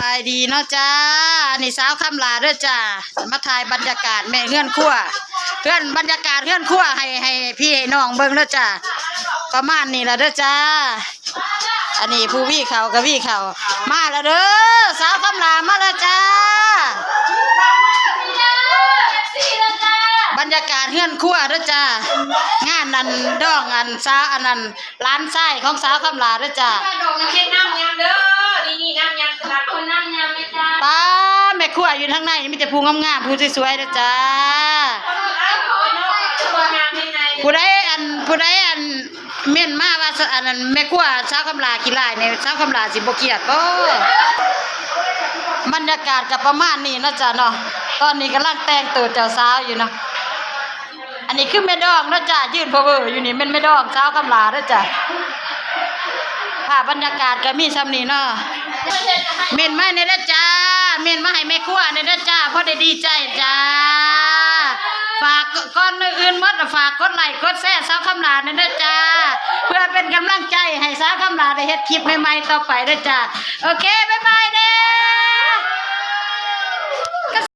ສະບາຍດີເນາະຈ້າ ອັນນີ້ສາວຄຳຫຼ້າເດີຈ້າ ມາຖ່າຍບັນຍາກາດແມ່ເຮືອນຄົວ ເຮືອນ ບັນຍາກາດເຮືອນຄົວໃຫ້ ໃຫ້ພີ່ໃຫ້ນ້ອງເບິ່ງເດີຈ້າ ປະມານນີ້ລະເດີຈ້າ. ອັນນີ້ຜູ້ວີເຂົ້າກໍວີເຂົ້າ ມາແລ້ວເດີ ສາວຄຳຫຼ້າມາແລ້ວຈ້າ. ບັນຍາກາດເຮືອນຄົວເດີຈ້າ ງານອັນດອງອັນສາວ ອັນນັ້ນ ຫຼານຊາຍຂອງສາວຄຳຫຼ້າເດີຈ້າ. ເຮັດນ້ຳຍຳເດີ ນີ້ນ້ຳຍຳສະຫຼັດ ເອົານ້ຳຍຳເດີຈ້າ. ປ້າ ແມ່ຄົວຢູ່ທາງໃນມີແຕ່ຜູ້ງາມໆ ຜູ້ສວຍໆເດີຈ້າ. ຜູ້ໃດອັນ ຜູ້ໃດອັນ ເມັ້ນມາວ່າ ສ- ອັນນັ້ນ ແມ່ຄົວສາວຄຳຫຼ້າຂີ້ຮ້າຍນີ້ ສາວຄຳຫຼ້າຊິບໍ່ກຽດບໍ່? ບັນຍາກາດກໍປະມານນີ້ເນາະຈ້າເນາະ ຕອນນີ້ກຳລັງແຕ່ງໂຕເຈົ້າສາວຢູ່ເນາະ. ອັນນີ້ຄືແມ່ດອງເນາະຈ້າ ຢືນພາວເວີຢູ່ນີ້ ແມ່ນແມ່ດອງສາວຄຳຫຼ້າເດີຈ້າ. ພາບບັນຍາກາດກໍມີຊ່ຳນີ້ເນາະ ເມັ້ນມາແດ່ເດີຈ້າ ເມັ້ນມາໃຫ້ແມ່ຄົວແດ່ເດີຈ້າ ພໍໄດ້ດີໃຈຈ້າ. ຝາກ ກ່ອນອື່ນໝົດ ຝາກກົດໄລ້ກົດແຊສາວຄຳຫຼ້າແດ່ເດີຈ້າ ເພື່ອເປັນກຳລັງໃຈໃຫ້ສາວຄຳຫຼ້າໄດ້ເຮັດຄລິບໃໝ່ໆຕໍ່ໄປເດີຈ້າ. ໂອເຄ ບາຍບາຍເດີ